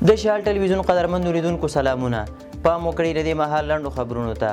د شال ټلویزیون قدرمندو لیدونکو سلامونه. پام وکړئ د دې مهال لنډو خبرونو ته.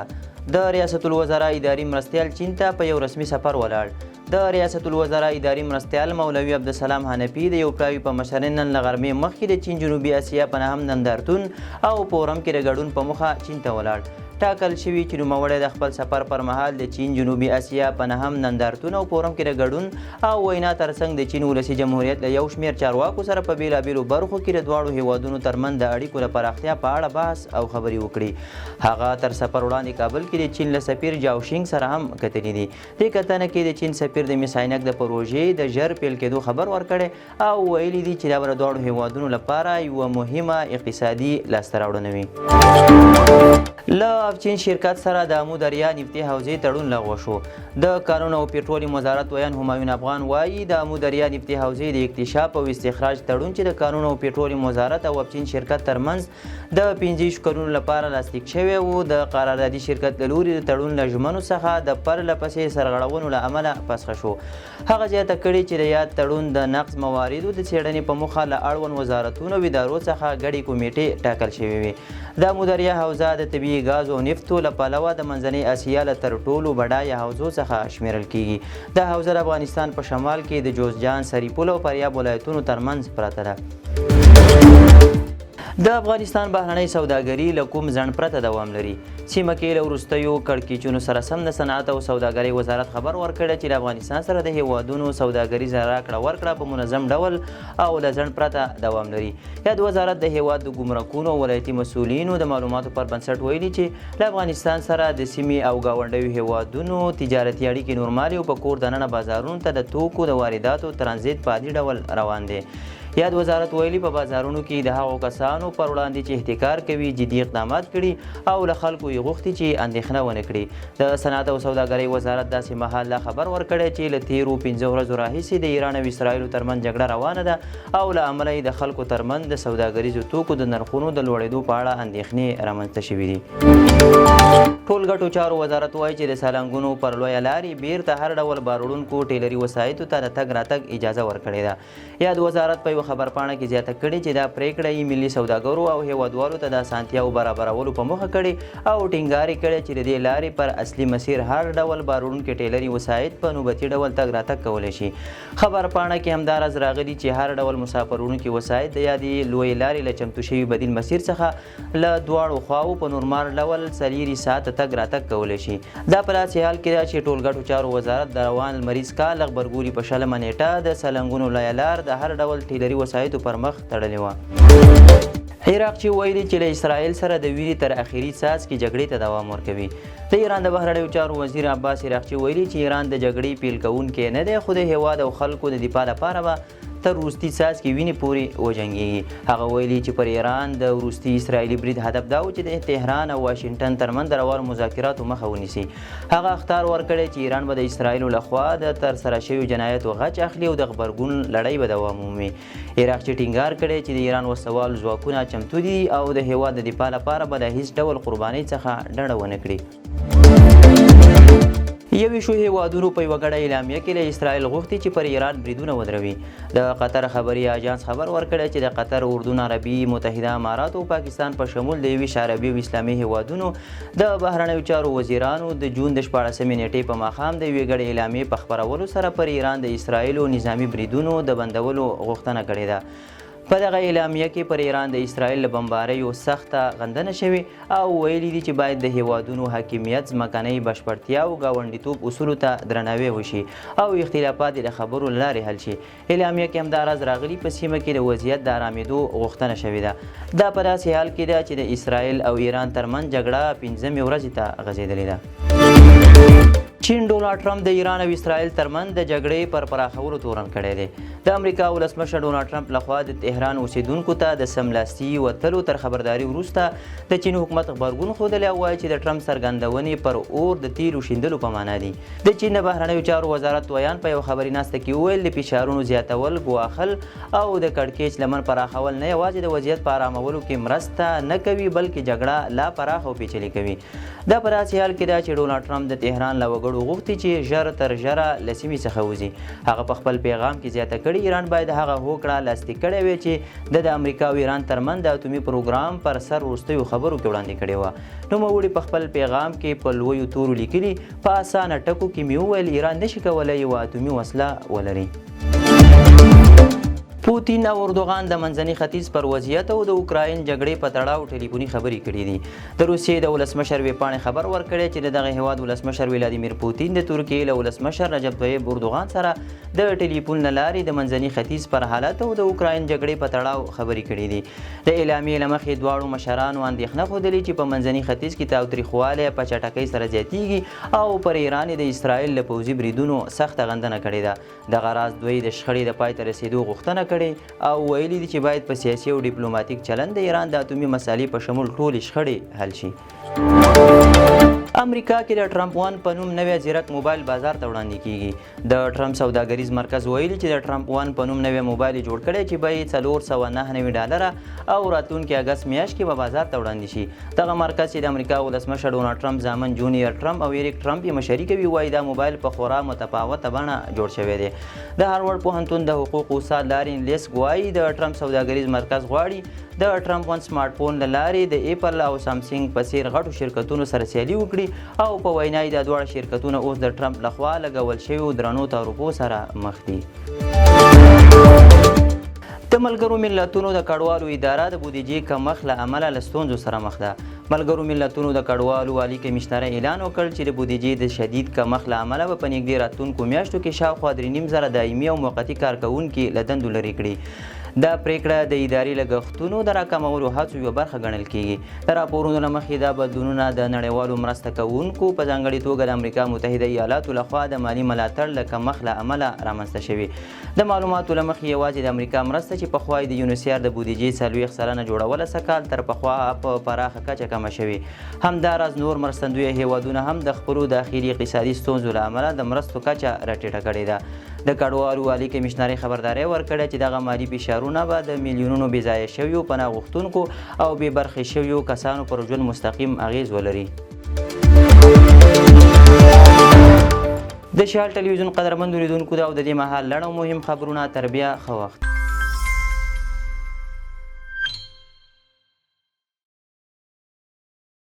د ریاست الوزرا اداري مرستیال چین ته په یو رسمي سفر ولاړ. د ریاست الوزرا اداري مرستیال مولوي عبدالسلام حنفي د یو پلاوي په مشرۍ نن له غرمې مخکې د چین جنوبي اسیا په نهم نندارتون او فورم کې د ګډون په موخه چین ته ولاړ. ټاکل شوي چې نوموړی د خپل سفر پر مهال د چین جنوبي اسیا په نهم نندارتون او فورم کې د ګډون او وینا ترڅنګ د چین ولسي جمهوریت له یو شمېر چارواکو سره په بېلابېلو برخو کې د دواړو هېوادونو ترمنځ د اړیکو د پراختیا په اړه بحث او خبرې وکړي. هغه تر سفر وړاندې کابل کې د چین له سفیر جاو شینګ سره هم کتلي دي. دې کتنه کې د چین سفیر د مس عینک د پروژې د ژر پیل کېدو خبر ورکړی او ویلي دي چې دا به د دواړو هېوادونو لپاره یوه مهمه اقتصادي لاسته راوړنه وي. له افچین شرکت سره د امو دریا نفتي حوزې تړون لغوه شو. د کانونو او پټرولیم وزارت ویاند همایون افغان وايي، د امو دریا نفتي حوزې د اکتشاف او استخراج تړون چې د کانونو او پټرولیم وزارت او افچین شرکت ترمنځ د 25 کلونو لپاره لاسلیک شوی و، د قراردادي شرکت له لوري د تړون له ژمنو څخه د پرله پسې سرغړونو له امله فسخه شو. هغه زیاته کړې چې د یاد تړون د نقض مواردو د څېړنې په موخه له اړوند وزارتونو او ادارو څخه ګډې کمېټې ټاکل شوې وې. د امودریا حوزه د طبیعي ګازو او نفتو له پلوه د منځنۍ اسیا له تر ټولو بډایه حوزو څخه شمېرل کېږي. دا حوزه د افغانستان په شمال کې د جوزجان، سرپل او فاریاب ولایتونو ترمنځ پرته ده. د افغانستان بهرنۍ سوداګري له کوم ځنډ پرته دوام لري. سیمه کې له وروستیو کړکېچونو سره سم د صنعت او سوداګرۍ وزارت خبر ورکړی چې له افغانستان سره د هېوادونو سوداګریزه راکړه ورکړه په منظم ډول او له ځنډ پرته دوام لري. یاد وزارت د هېواد د ګمرکونو او ولایتي مسؤلینو د معلوماتو پر بنسټ ویلي چې له افغانستان سره د سیمې او ګاونډیو هېوادونو تجارتي اړیکې نورمالې او په کور دننه بازارونو ته د توکو د وارداتو ترانزیت په عادي ډول روان دی. یاد وزارت ویلي، په بازارونو کې د هغو کسانو پر وړاندې چې احتکار کوي جدي اقدامات کړي او له خلکو یې غوښتي چې اندېښنه ونه کړي. د صنعت او سوداګرۍ وزارت داسې مهال دا خبر ورکړی چې له تېرو 5 ورځو راهیسې د ایران او اسراییلو ترمنځ جګړه روانه ده او له امله یې د خلکو ترمنځ د سوداګریزو توکو د نرخونو د لوړېدو په اړه اندېښنې رامنځته شوې دي. ټولګټو چارو وزارت وایي چې د سالنګونو پر لویه لار یې بېرته هر ډول باروړونکو ټیلري وسایطو ته د تګ راتګ اجازه ورکړې ده. یاد وزارت په یوه خبرپاڼه کې زیاته کړې چې دا پرېکړه یې ملي سوداګرو او هېوادوالو ته د اسانتیاوو برابرولو په موخه کړې او ټینګار یې کړی چې د دې لارې پر اصلي مسیر هر ډول باروړونکي ټیلري وسایط په نوبتي ډول تګ راتګ کولی شي. خبرپاڼه کې همداراز راغلي چې هر ډول مسافر وړونکي وسایط د یادې لویې لارې له چمتو شوي بدیل مسیر څخه له دواړو خواوو په نورمال ډول 24 ساعته تګ راتګ کولی شي. دا په داسې حال کې ده چې ټولګټو چارو وزارت د روان لمریز کال د غبرګولي په 20مه نېټه د سلنګونو لویه لار د هر ډول ټیلري وسایطو پر مخ تړلې وه. عراقچي ویلي چې له اسرائیل سره د وینې تر اخري څاڅکي جګړې ته دوام ورکوي. د ایران د بهرنیو چارو وزیر عباس عراقچي ویلي چې ایران د جګړې پیل کوونکی نه دی، خو د هېواد او خلکو د دفاع لپاره به تر وروستي څاڅکي وینې پورې وجنګېږي. هغه ویلي چې پر ایران د وروستي اسراییلي برید هدف دا و چې د تهران او واشنګټن ترمنځ د روانو مذاکراتو مخه ونیسي. هغه اخطار ورکړی چې ایران به د اسراییلو له خوا د ترسره شویو جنایاتو غچ اخلي او د غبرګون لړۍ به دوام ومومي. عراقچي ټینګار کړی چې د ایران وسلهوال ځواکونه چمتو دي او د هېواد د دفاع لپاره به له هیڅ ډول قربانۍ څخه ډډه ونه کړي. 21 هیوادونو په یوه ګډه اعلامیه کې له اسرائیل غوښتي چې پر ایران بریدونه ودروي. د قطر خبري آژانس خبر ورکړی چې د قطر، اردن، عربي متحده اماراتو او پاکستان په شمول د 21 عربي او اسلامي هیوادونو د بهرنیو چارو وزیرانو د جون د 16مې نېټې په ماښام د یوې ګډې اعلامیې په خپرولو سره پر ایران د اسرائیلو نظامي بریدونو د بندولو غوښتنه کړې ده. په دغه اعلامیه کې پر ایران د اسرائیل له بمباریو سخته غندنه شوې او ویلي دي چې باید د هیوادونو حاکمیت، ځمکنۍ بشپړتیا او ګاونډیتوب اصولو ته درناوی وشي او اختلافات دې د خبرو له لارې حل شي. اعلامیه کې همداراز راغلي، په سیمه کې د وضعیت د ارامیدو غوښتنه شوې ده. دا په داسې حال کې ده چې د اسرائیل او ایران ترمنځ جګړه پنځمې ورځې ته غځېدلې ده. چین ډونالډ ټرمپ د ایران او اسرائیل ترمنځ د جګړې پر پراخولو تورن کړی دی. د امریکا ولسمشر ډونالډ ټرمپ لخوا د تهران اوسیدونکو ته د سملاسي وتلو تر خبرداري وروسته د چین حکومت غبرګون ښودلی او وایي چې د ټرمپ څرګندونې پر اور د تیلو شیندلو په معنا دي. د چین د بهرنیو چارو وزارت ویاند په یوه خبري ناسته کې وویل، د فشارونو زیاتول، ګواښل او د کړکېچ لمن پراخول نه یوازې د وضعیت په ارامولو کې مرسته نه کوي، بلکې جګړه لا پراخه او پیچلې کوي. دا په داسې حال کې ده چې ډونالډ ټرمپ د تهران له وګړو غوښتي چې ژر تر ژره له سیمې څخه وځي. هغه په خپل پیغام کې زیاته کړې کړې، ایران باید هغه هوکړه لاسلیک کړې وي چې د امریکا او ایران ترمنځ د اتومي پروګرام پر سر وروستیو خبرو کې وړاندې کړې وه. نوموړي په خپل پیغام کې په لویو تورو لیکلي، په اسانه ټکو کې مې وویل ایران نشي کولی یوه اتومي وسله ولري. پوتین او اردوغان د منځني ختیځ پر وضعیت او د اوکراین جګړې په تړاو ټلیفوني خبرې کړې دي. د روسیې د ولسمشر ویبپاڼې خبر ورکړی چې د دغه هیواد ولسمشر ولادیمیر پوتین د ترکیې له ولسمشر رجب طیب اردوغان سره د ټلیفون له لارې د منځني ختیځ پر حالت او د اوکراین جګړې په تړاو خبرې کړې دي. د اعلامیې له مخې دواړو مشرانو اندېښنه ښودلې چې په منځني ختیځ کې تاوتریخوالی په چټکۍ سره زیاتیږي او پر ایران یې د اسرائیل له پوځي بریدونو سخته غندنه کړې ده. دغه راز دوی د شخړې د پای ته رسېدو غوښتنه کړې او ویلي دي چې باید په سیاسي او ډیپلوماتیک چلند د ایران د اتومي مسالې په شمول ټولې شخړې حل شي. امریکا کې د ټرمپ 1 په نوم نوی ځیرک موبایل بازار ته وړاندې کیږي. د ټرمپ سوداګریز مرکز ویلي چې د ټرمپ 1 په نوم نوی موبایل جوړ کړی چې بیه یې $499 او راتلونکي اګست میاشت کې به بازار ته وړاندې شي. دغه مرکز چې د امریکا ولسمشر ډونالډ ټرمپ زامن جونیئر ټرمپ او ایریک ټرمپ یې مشري کوي، وایي دا موبایل په خورا متفاوته بڼه جوړ شوی دی. د هاروارډ پوهنتون د حقوقو استاد لارین لیسک وایي د ټرمپ سوداګریز مرکز غواړي د ټرمپ 1 سمارټ فون له لارې د ایپل او سامسنګ په څیر غټو شرکتونو سره سیالي وکړي او په وینا یې دا دواړه شرکتونه اوس د ټرمپ لخوا لګول شویو درنو تعرفو سره مخ دي. د ملګرو ملتونو د کډوالو اداره د بودیجې کمښت له امله له ستونزو سره مخ ده. ملګرو ملتونو د کډوالو عالي کمیشنرۍ اعلان وکړ چې د بودیجې د شدید کمښت له امله به په نږدې راتلونکو میاشتو کې شاوخوا 3,500 دایمي او موقتي کارکوونکي له دندو لرې کړي. دا پرېکړه د اداري لګښتونو د راکمولو هڅو یوه برخه ګڼل کېږي. د راپورونو له مخې دا بدلونونه د نړیوالو مرسته کوونکو په ځانګړې توګه د امریکا متحده ایالاتو لخوا د مالي ملاتړ له کمښت له امله رامنځته شوي. د معلوماتو له مخې یوازې د امریکا مرسته چې پخوا یې د یونسیار د بودیجې 40% جوړوله، سږکال تر پخوا په پراخه کچه کمه شوې. همداراز نور مرستندویه هیوادونه هم د خپلو داخلي اقتصادي ستونزو له امله د مرستو کچه راټیټه کړې ده. د کډوالو عالي کمیشنرۍ خبرداری ورکړی چې دغه مالي فشارونه به د میلیونونو بېځایه شویو، پناه غوښتونکو او بې برخې شویو کسانو پر ژوند مستقیم اغېز ولري. د شال ټلویزیون قدرمندو لیدونکو، دا او د دې مهال لنډ او مهم خبرونه. تر بیا ښه وخت.